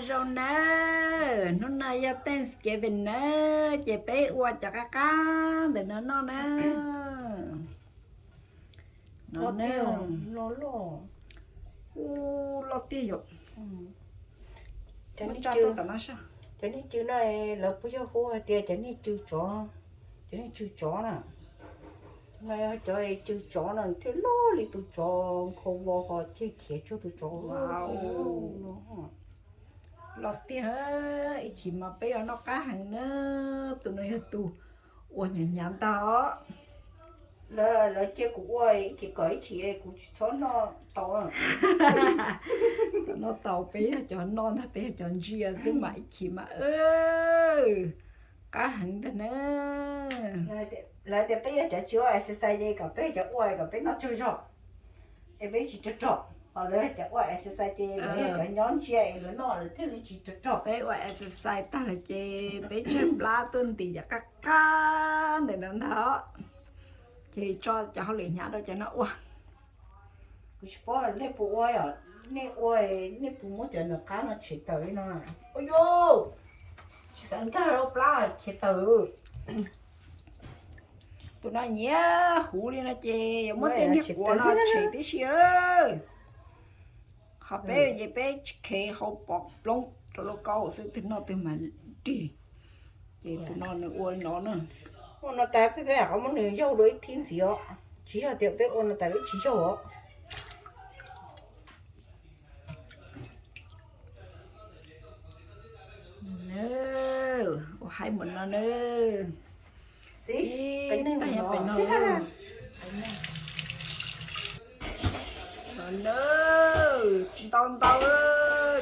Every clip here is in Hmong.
Zoo na, hnub no yog Thanksgiving na, ces peb ua cov qab qab ntawm no noj na. No na, loj tiag yom. Cov niag cw no, lawv puas yog hu hais tias cov niag cw tsov, cov niag cw tsov na. No yog cov cw tsov no thiaj loj li tus tsov nkhaus vos ho ceg khiav cuag tus tsov. Loj tiag, ib chim mas peb yuav noj qab heev na. Tus no yog tus uas hnyav hnyav ntag. Lawv cia kuv ua ib chim kom ib chim kuv tsis txhob noj tau. Txhob noj tau, peb yog cov noj ntag, peb yog cov ntsia xwb mas ib chim mas qab heev ntag na. Lawv tias peb yog cov tsis ua exercise ces kom peb cov ua kom peb noj tsaug zog, es peb tsis rog rog. Ho lawv cov ua exercise ces lawv yog cov nyob ntsia es lawv noj lawv thiaj li tsis rog rog. Peb ua exercise tag lawm ces peb tshaib plab tuaj ntim cov qab qab ntawm no ntag. Ces tso cov hauj lwm hnyav rau cov no ua. Kuv tsis paub nej puas ua, nej ua nej puas muab cov nram qab no tshem tawm li no. Ua yus, tsis xav nkag rau plab khiav tawm. Tus no nyiam huv li no ces yuav muab tej niag quav no tshem tib si. Ho peb ces peb tsis kheev hau pov ploob rau lauj kaub xwb, twg noj twg mas dig. Ces tus no nws ua li no na. Ua no tas peb peb qhov muab nws yaug dua ib thib ntxiv os. Tsis yog tias peb ua no tas peb tsis yaug os. Ua haib mus no na. Ib tag yog pem no. Ntau ntau,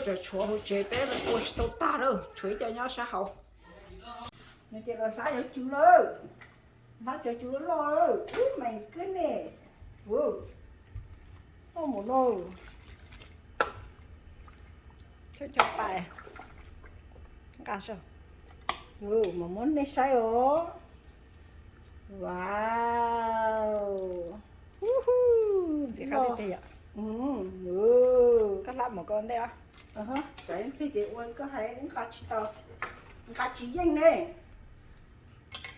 tseem tshuav hauv tsev peb ua tsis tau tag lawm, tshuav ib co nyob sab hauv. Ces los hlab cov cw lawm, hlab cov cw loj loj. Oh my goodness, loj mus no. Cov pais nqa, mam muab nej saib os. Wow, ntxim qab tiag tiag yom. Koj hlab mus koj ua ntej os. Tsam ib pliag ces ua koj hais nqa tsis tau, nqa tsis yeej ne.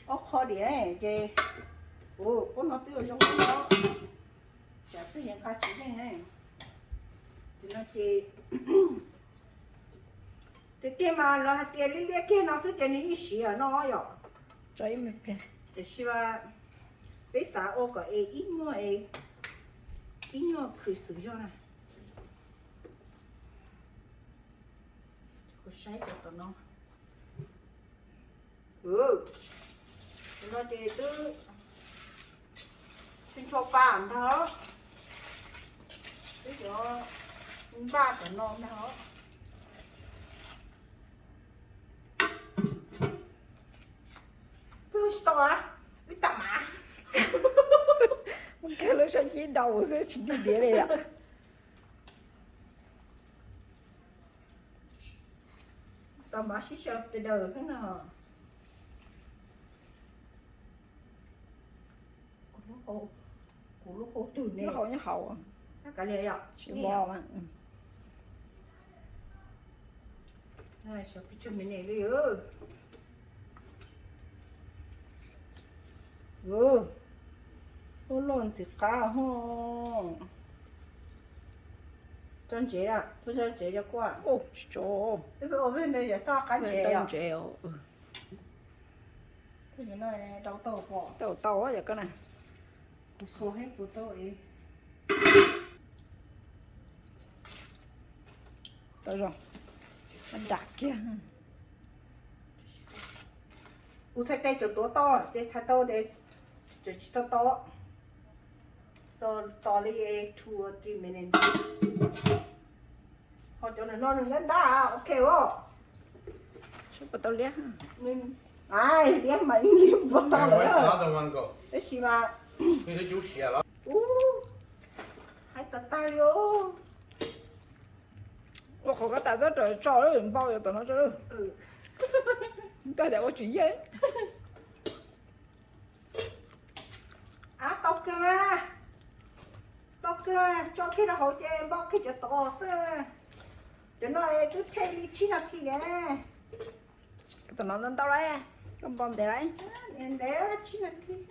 Ob qho diam ces, ua pob no twb zoo no, tsam twb nqa tsis yeej. Ces no ces, tiag tiag mas lawv hais tias liab liab kiag no xwb ces nws yeej siav no yom. Tiam sis mas peb xav ua kom es ib nyuag, ib nyuag khwv xwm zog na. Kuv saib cov tom no. Tus no ces twb tsis ntshua pa ntag. Twb cov npaj tom no ntag. Pw tsis tau, wb tag mas. Muab kiag lub sab cib daus xwb tsis dig diav li yom. Tau mas sib sau daws xwb no. Kuv lub hauv twg ne? Lub hauv nyob hauv. Kav liam yom. Tsis npo mas. Xyov peb tsawg minute li. Loj loj ntxim qab ho. Tso ntsev, tso ntsev cov kuaj. Ua peb ntawd yog xaj qab ntsev. Tau tau yog koj na. Kuv xuas hab puas tau. Tau zoo. Nram kiag. Kuv txhais tes tseem tuav tau ces txhais tau ces tseem tsis tau tau. So tos li two or three minutes. Ho cov no nws ntab ntab ok os. Puas tau liab? Liab mas liab puas tau lawm. Tab sis mas, ub, haib tag tag li os. Ua qhov koj tas txhob raws tso lawm, npau yog tom no tso lawm. Koj tias ua tsis yeej. Ab, tau kawg mas. Tau kawg, tso kiag rau hauv ces npau kiag cov tod xwb. Cov no twb tsib nas this ne. Tam no ntau ntau lawm, koj npo ntev lawm. Ntev tsib nas this.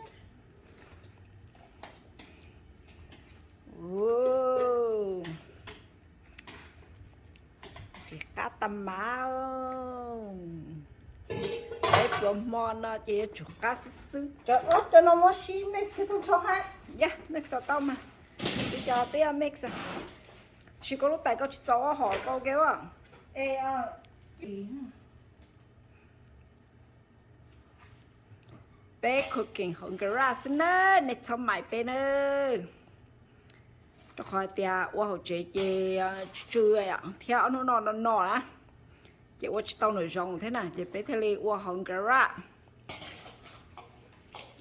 Xim qab tag mas. Peb pluas hmo no ces yuav tsum qab xwb xwb. Cov no muab sib mix thiab tau tso hab. Yog, mix tau mas. Twb cov twb yog mix. Sis koj lub tais koj tsis txaus ob hom koj ua ke as. Peb cooking hauv garage xwb na, nej txhob mais peb na. Rau qhov tias ua hauv tsev ces tsw tsw thiab ob hnub no no no na, ces ua tsis tau nram zoov thiab na, ces peb thiaj li ua hauv garage.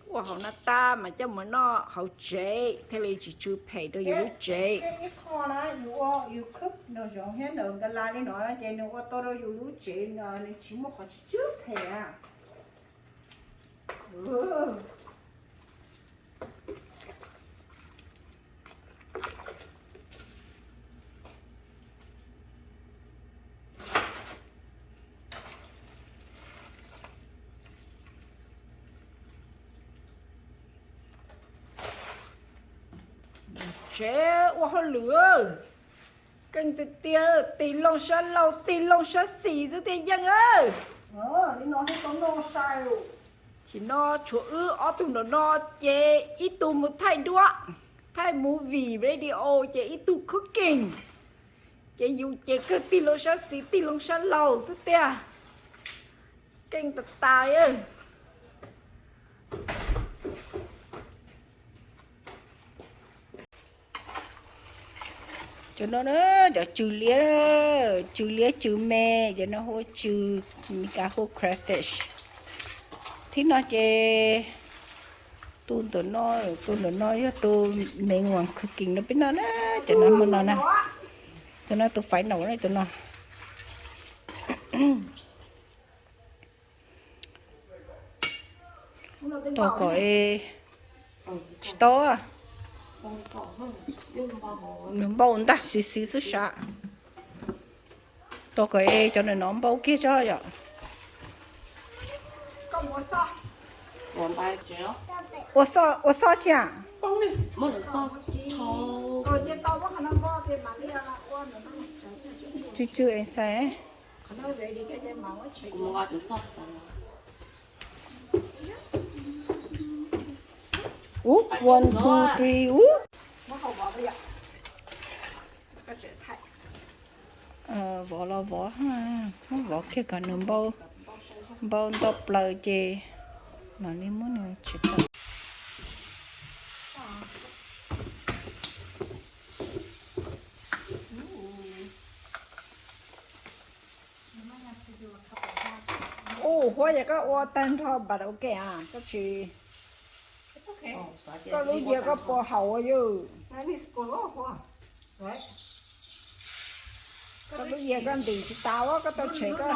Ua hauv no tag mas coj mus noj hauv tsev thiaj li tsis tsw phem rau yus lub tsev. Ib qho na yus ua yus cook nram zoov thiab nram garage li no ces nws ua tau rau yus lub tsev no nws tsis muaj qhov tsw tsw phem na. Tsev ua hauj lwm, keej tiag tiag, tig loo sab laug tig loo sab xis xwb tiag yeej. Sim no tshuav wb ob tug nram no ces ib tug mus thaij duab, thaij movie radio ces ib tug cooking, ces yus ces kawg tig loo sab xis tig loo sab laug xwb tiag. Keej tas tas. Cov no na, cov tsw liab, tsw liab tsw me, cov no hu ua tsw, Meskas hu ua crayfish. Thib no ces tus ntawm no, tus ntawm no yog tus main one cooking no peb noj na, cov no hmo no na. Tus no tus final na tus no. Tos kom tsis tau, nws npau ntag, xis xis xwb sav. Tos kom cov ntawm no npau kiag tso yom. Ua xoj tsi a? Tsw tsw es xais. Ub, one, two, three, ub. Vov los vov, muab vov kiag kom nws npau nto plaws ces mam li muab nws tso tau. Ub, huab yog koj ua tag nrho but ok a, koj tsis, koj lub yias koj pos haum yus. Koj lub yias koj ntim tsis tau, koj tau tshem koj.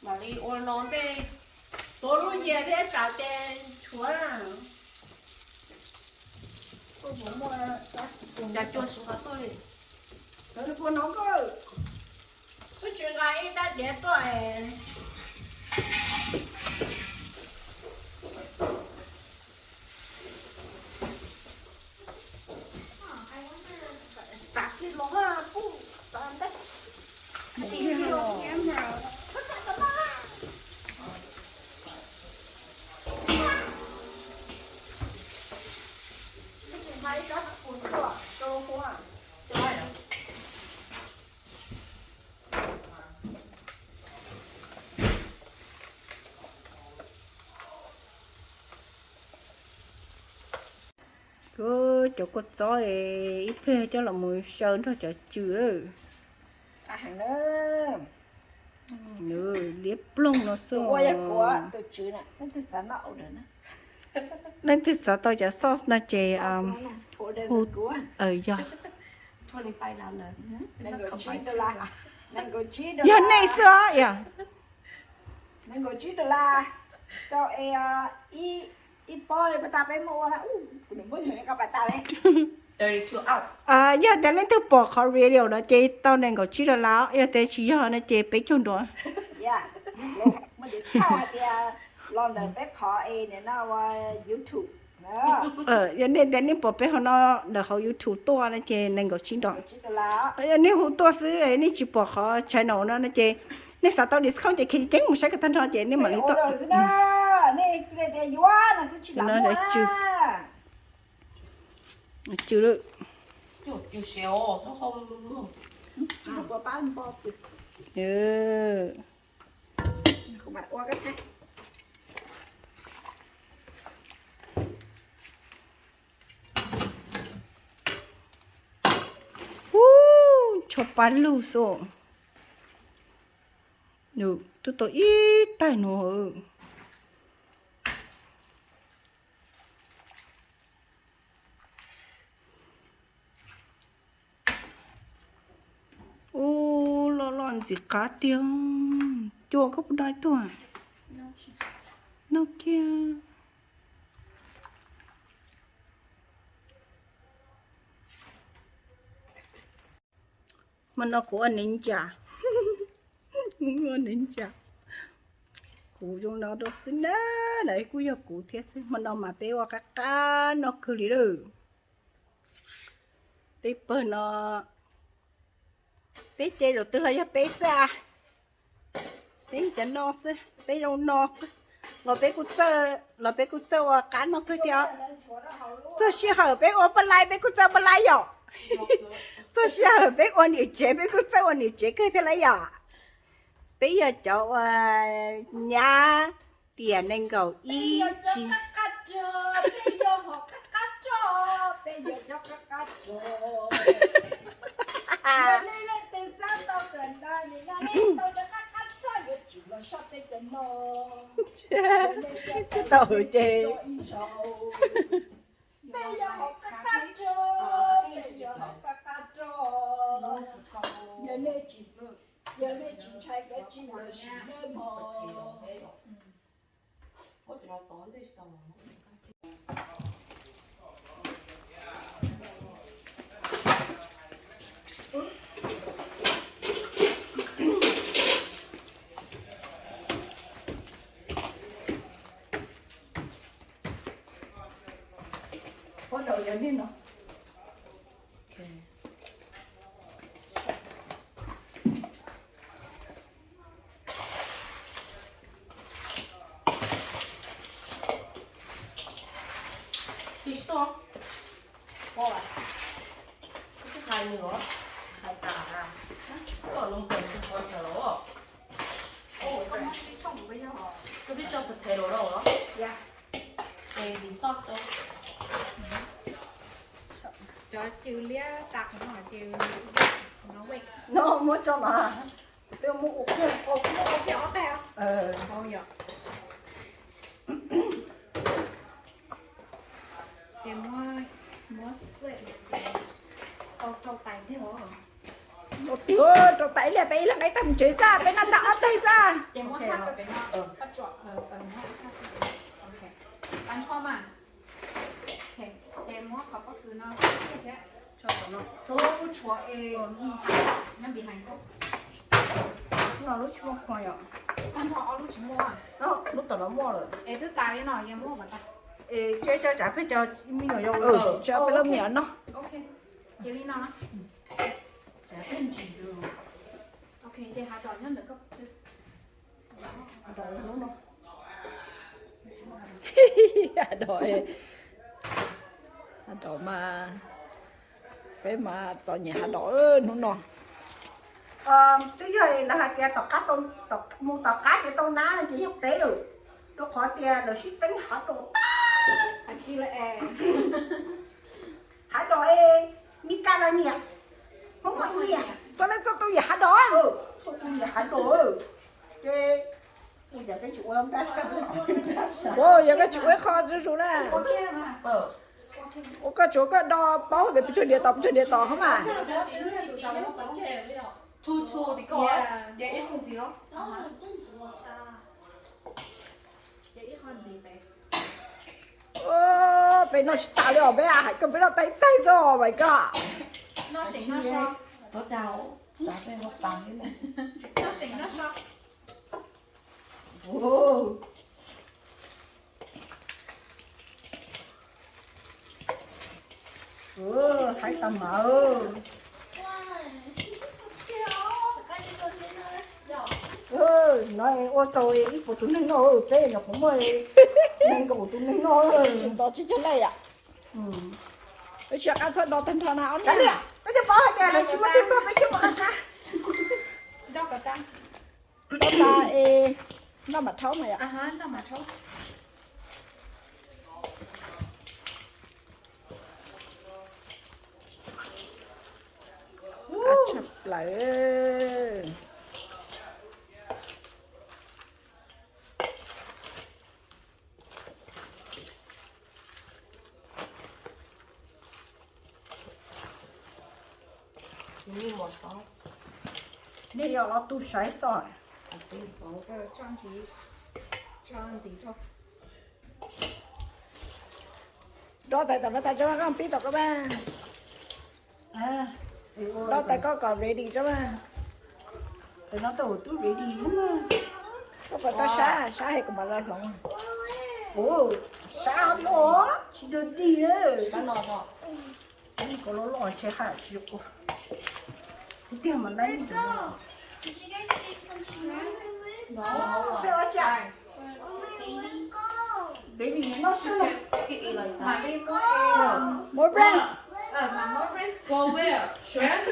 Mam li ua no ntej, tuav lub yias thiab tsam ces tshuav. Cas cua tsis nqa tuaj li? Cov nws puas no koj, wb tsis nqa ib rab diav tuaj. Txav kiag los puj txav ntej. Cov kua txob ib pliag coj los mus xyaw nrog cov tsw. Liab ploog no xwb. Leej twg xav tau cov sauce no ces hu, yog, yog nej xwb os. Ib pob pas tas peb muab ua na, kuv nws muab yog qa pas tas li. Yog tias leej twg pom qhov video no ces tau nees nkaum tsib dollar, yog tias tsis yog no ces peb caug ntua. Muaj discount hais tias los ntawm peb qhov es nim no ua YouTube. Yog nej tias nej pom peb hauv no ntawm hauv YouTube tuaj no ces nees nkaum tsib ntua. Yog nej hu tuaj xwb, nej tsis pom qhov channel no no ces nej xav tau discount ces kheev ceeb mus saib kiag tag nrho ces nej mam li tuaj. Ub, tsho pa lug xwb. Twb tau ib taig no. Ub, loj loj ntxim qab tiag. Cua koj puas noj ib tug? Noj kiag. Hmo no kuv ua nev ntsa. Ua nev ntsa. Kuv zoo no rau xwb na, lawv kuj yog kuv thiab xwb. Hmo no mas peb ua qab qab noj kawg li lawm. Peb pawg no, peb ce zaum twg los yog peb xwb a. Peb cov no xwb, peb zoo no xwb. Los peb kuj txawj, los peb kuj txawj ua qab noj kawg thiab. Txog sij hawm peb ua paj laib peb kuj txawj paj laib yom. Txog sij hawm peb ua niam tsev peb kuj txawj ua niam tsev kawg thiab lauj yom. Peb yog cov uas nyab tiam nees nkaum ib tsis tsis tau ces. Peb yog hom qab qab rog, peb yog hom qab qab rog. Yog nej tsis, yog nej tsis ntshai kav tsij los sim neb mog. Ua dau yog nej no. Plis tsis tuaj, koj twb hais nws los, hais tas, koj los npawg tsis pom sawv los. Koj twb tso potato rau los. Cov cw liab tas no ces no muab tso mas. Kuv twb muab ua kiag, ua kiag ob taig os. Ces muab, muab split, rau tais tiag os. Rau tais ib leeg, peb ib leeg ib taig mus tsev xwb, peb noj tag ob taig xwb. Ces muab qhov pob kws no thiab, lub tshuav es nyob pis heev. No lub tsis muaj khuam yom. Tag nrho ob lub tsis muaj. Lub tom no muaj lawm. Es twb tas li no, yog muab kom tas. Es tso tso tsam peb cov me nyuam yaus, tso peb lub me nyuam noj. Ces li no. Tsam peb ntsis. Ok, ces hav dom nyob ntawm koj. Hav dom, hav dom mas, peb mas txom nyem hav dom hnub no. Twb yog lawv hais tias tom qab, mus tom qab ces tau nab no ces yog peb lawm, rau qhov tias lawv sib txeeb hav dom tag. Hav dom es Mis Kas los nyiam, Hmoob los nyiam, txhua leej txhua tus nyiam hav dom, txhua tus nyiam hav dom. Ces yog koj tsis ua ib qho zuj zus na, ua koj tsuav koj do paub tias pes tsawg diav tom pes tsawg diav tom hov mas. Peb noj tsis tas li os, peb hais koj peb noj tag ib taig xwb os, my god. Haib tag mas. No ua txaus ib puas tus neeg noj, peb nyuam qhuav muaj nees nkaum tus neeg noj. Tsis nto tsib caug leej yom. Peb tsis qab txhob do tag nrho na ob niag. Peb twb paub hais tias lawv tsis muaj twg tuaj, peb thiaj muaj qab qab. Nto tas es noj mam rhaub mas yom. Qab tshaj plaws. Nej yog los tu saib xwb. Dob tais tam no tas tso, koj pib tom koj mas. Dob tais koj kom ready tso mas. Tais no tau tub ready. Koj kom tau sab, sab es kuv mam los hloov. Sab los tsis ready. Koj los los tsis haj tsis ua. Ib tiag mas nai. Baby, you know, shrimp. More brains. Go where? Shrimp?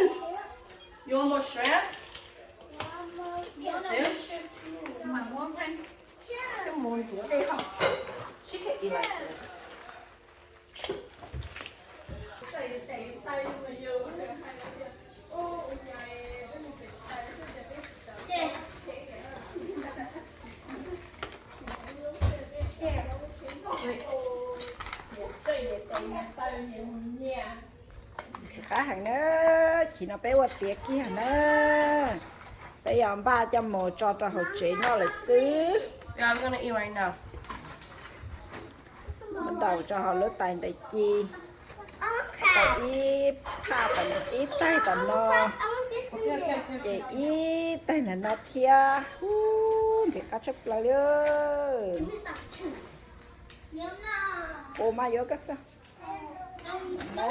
You want more shrimp? This? More brains. She can eat like this. Qab heev na, chim no peb ua tiav kiag na. Peb yuav npaj coj mus tso rau hauv tsev noj lawm xwb. Muab daus rau hauv lub tais ntawd ci. Tau ib phaj, ib taig tom no, ces ib taig ntawm no thiab. Ub, ntxim qab tshaj plaws li. Ua mas yuav koj xwb. Tam sim no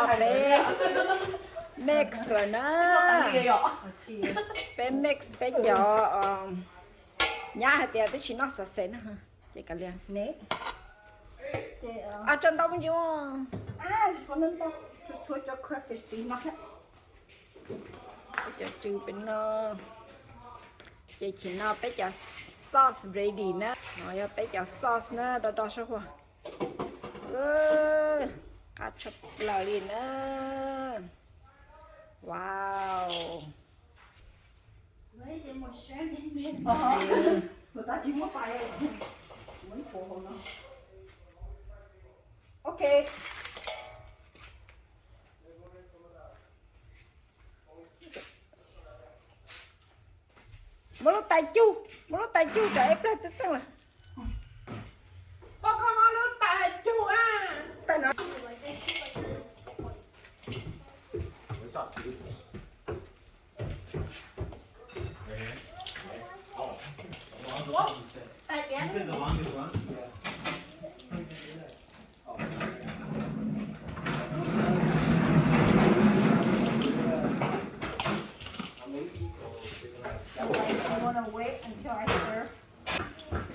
peb mix lawm na. Peb mix peb cov nyab hais tias twb tsis noj sausage na, ces kav liam ne. Tso ntau me ntsis. Peb cov tsw pem no. Ces chim no peb cov sauce ready na. No yog peb cov sauce na, do do sab huas. Qab tshaj plaws li na. Wow. Ok. Muab lub tais cug, muab lub tais cug kom ib pliag txeeb txeeb lawm. Poj koj muab lub tais cug a.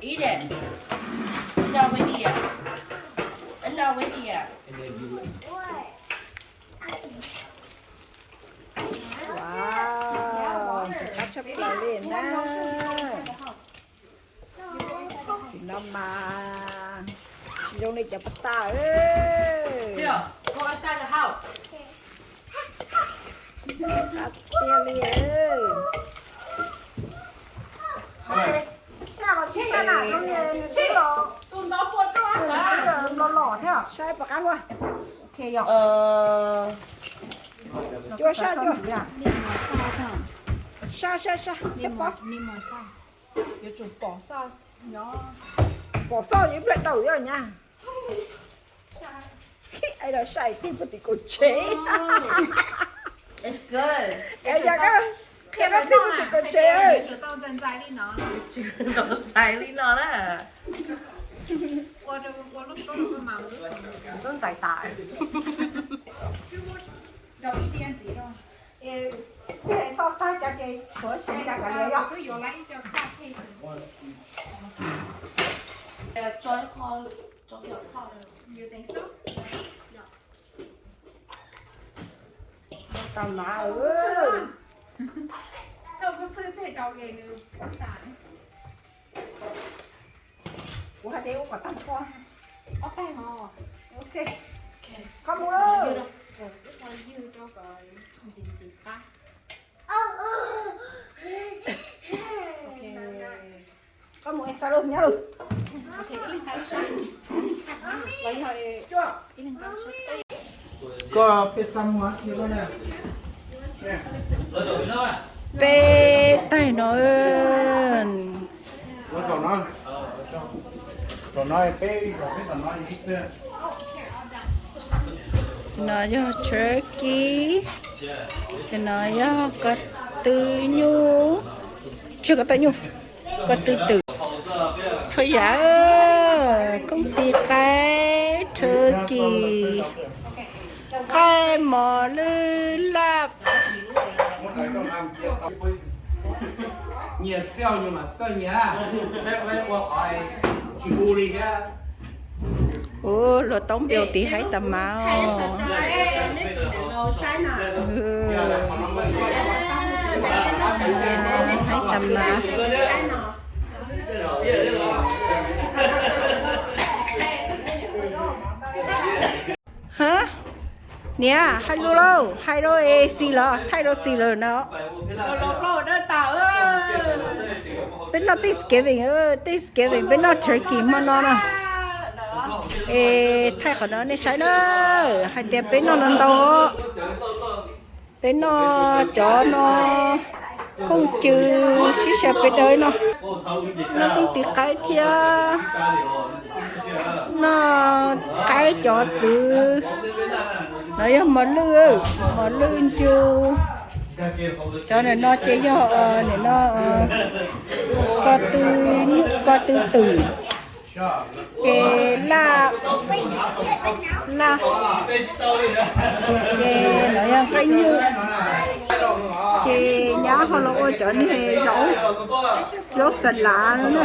Eat it. It's not ready yet. It's not ready yet. Wow, qab tshaj plaws li na. Tsis no mas tsis zoo li cov pas tas. Go inside the house. Qab tiag li. Sab los tsis sab na, zoo li nws twb los, los los thiab. Saib puas qab huaj. Cua sab cua. Sab sab sab, cov pob. Yuav tsum pom xoj nyob. Pom xoj yuav nplej daus yog nyab. Ai los saib tij puag tim kaum tsev. Qhia koj tij puag tim kaum tsev. Ntxais li no na. Ntxais tas. Xoj tag cov ces tshuav siv cas kav liam yog. Tau na. Kuv hais tias ua kom tag nrho. Ob tag os. Ok. Koj mus lawm. Koj mus xa lus nyob lus. Koj peb txaj muag thiab koj na. Peb taig no. Tus no yog turkey. Tus no yog ko tw nyuj. Tsis yog ko tw nyuj, ko tw twm. Txhua yam, kooj tis qaib, turkey, qaib mos lwj laj. Nyias xauj nyias mam xauj nyias, peb ua qhov tsis hu li thiab. Ua luag toob npiau tis haib tas mas. Haib tas mas. Ha, niam hais lus lauj, hais rau es xis los thaij rau xis lawm no. Peb noj Thanksgiving, Thanksgiving peb noj turkey hmo no na. Es thaij qhov no nej saib na, hais tias peb noj no ntau. Peb noj cov no, kooj cw, sib xyaw peb dawb no. Noj kooj tis qaib thiab noj qaib cov txwv. No yog mos lwj, mos lwj ncu. Cov nim no ces yog nim no ko tw, ko tw twm. Ces laj, laj, ces no yog nqaij nyuj. Ces nyab ho los ua cov niag zaub, zaub xas lav no na.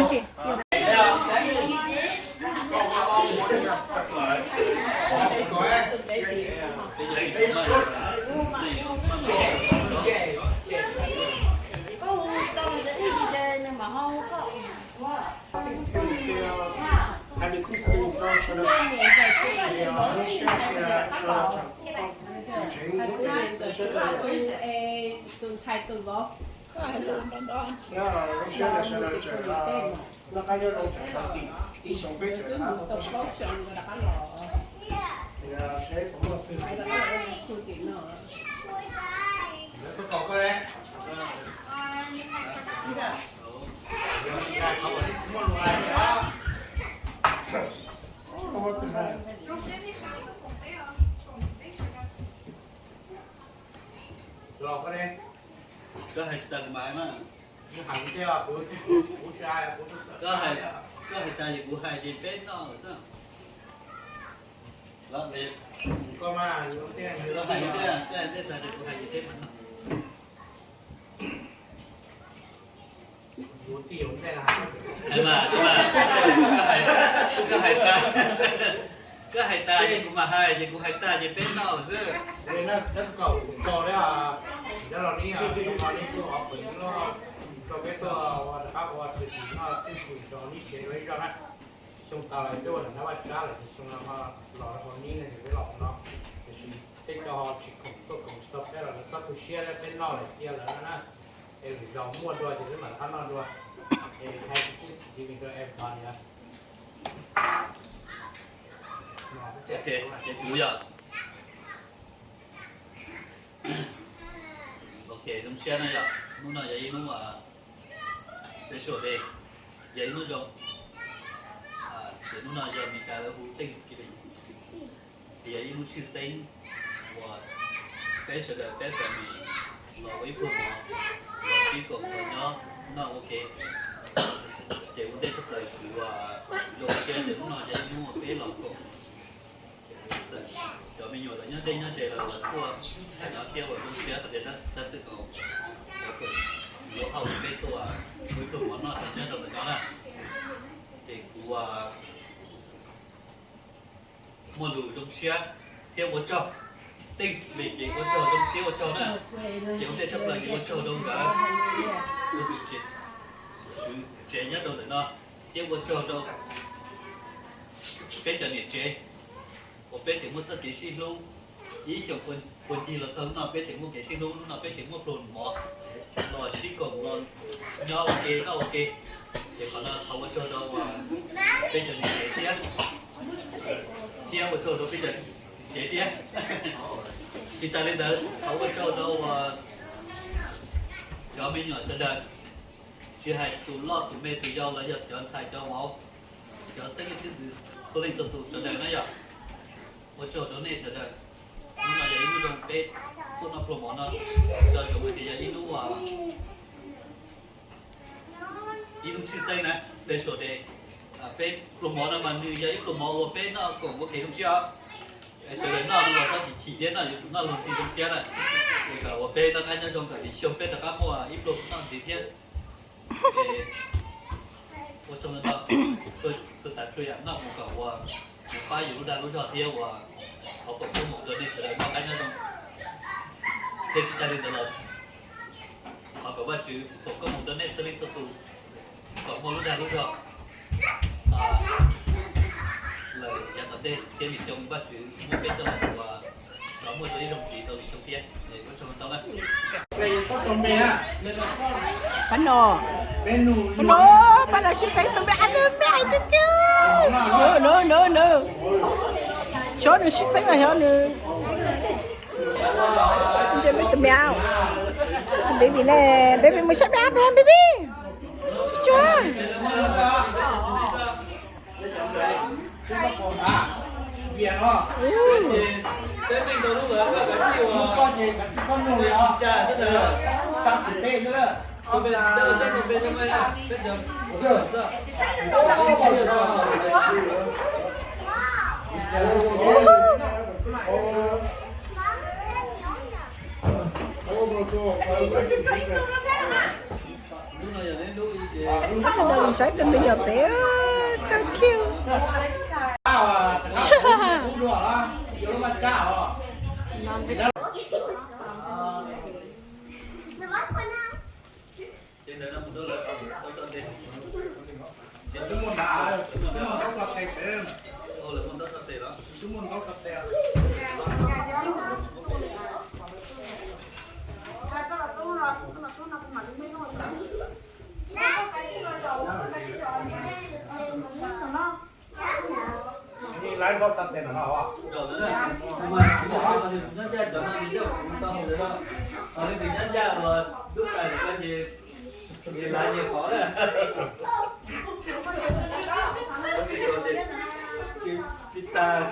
Koj hais tas kuv mas hais mas. Koj hais tas ces kuv hais ces peb noj xwb. Koj hais tias, koj hais tias kuv hais ces peb mas noj. Hais mas, koj hais tas, koj hais tas ces kuv mam hais, ces kuv hais tas ces peb noj xwb. Tab kaum tso, cov los neb, neb tuaj ua pem noj, tso peb tuaj ua rov qab ua txhua tus noj twj ywm rau neb tsev dua ib zaug na. Xyoo tas lawm peb ua ntawm nab vaj tsab lawm, xyoo no ho los rau hauv neb no ces peb los hauv no. Tiam sis tej co ho tsis khoom tuaj khoom tsis tau peb los lawv txhob tu siab thiab, peb noj lawm cia lawv no na. Es lwm zaus muaj dua ces peb mam rov qab noj dua. Es happy Thanksgiving rau everybody. Ok, ces kuv yog. Ok, zoo siab na yom, hnub no yog ib hnub special day, yog ib hnub zoo. Ces hnub no yog Meskas lawv hu Thanksgiving, yog ib hnub tshwj xeeb uas peb sawv daws peb family los ua ib pluag mov, los sib koom los nyob noj ua ke. Ces ua ntej tshaj plaws kuv zoo siab tias hnub no yog ib hnub uas peb los koom cov me nyuam los nyob deb nyob ze los tuaj hais no thiab ua zoo siab hais tias tab txwm kom yuav hau peb tuaj ua ib pluag mov noj nyob rau ntawm no na. Ces kuv muaj lus zoo siab thiab ua tsaug. Thanks vim ces ua tsaug zoo siab ua tsaug na. Ces ua ntej tshaj plaws ces ua tsaug rau nkawd ua tus tswv tsev nyob rau ntawm no, thiab ua tsaug rau peb cov niam tsev uas peb tseem muaj txoj kev sib hlub. Ib xyoos puag ncig los txog hnub no peb tseem muaj kev sib hlub, hnub no peb tseem muaj pluag mov los sib koom los nyob ua ke noj ua ke. Ces qhov no thov ua tsaug rau peb cov niam tsev thiab, thiab ua tsaug rau peb cov txiv tsev thiab. Tsis tas li ntawd thov ua tsaug rau cov me nyuam sawv daws, tsis hais tus loj tus me tus yau los yog cov ntxhais cov vauv, cov xeeb leej xeeb ntxwv txhua leej txhua tus sawv daws na yom. Ua tsaug rau nej sawv daws. Hnub no yog ib hnub zoo peb tuaj noj pluag mov no, tso zoo tias yog ib hnub ib hnub tshwj xeeb na, special day. Peb pluag mov no mas nws yog ib pluag mov uas peb noj koom ua kev zoo siab os. Sawv daws noj los txhob chim chim thiab, noj yuav tsum noj luag ntxhi zoo siab na. Kom uas peb noj qab nyob zoo kom lwm xyoo peb rov qab muaj ib pluag noj ntxiv thiab. Ua tsaug ntau, txhua tsav txhua yam noj mus kom ua mus pab yus lub dag lub zog thiab ua thov foom koob hmoov rau nej sawv daws noj qab nyob zoo. Thiab tsis tas li ntawd los thov kom Vajtswv foom koob hmoov rau nej txhua leej txhua tus kom muaj lub dag lub zog lawm yav tom ntej thiab lwm xyoo Vajtswv muab peb coj los ua kom muaj dua ib zaug ntxiv rau lwm xyoo thiab. Ua tsaug ntau na. Pab no, pab no, pab no sib txeeb tus me ab nws me hais tiag tiag. No, no, no, no. Xyov nws sib txeeb los xyov nws. Ntshe peb tus me ab, baby ne, baby mus saib me ab, baby. Tsuag tsuag. Tab tom saib tus me nyuam pem, so cute. Laiv nkauj tag tes no no. Nyob ncaj uas tub txais ntawm ko ces laiv nyias qhov na. Tsis tas.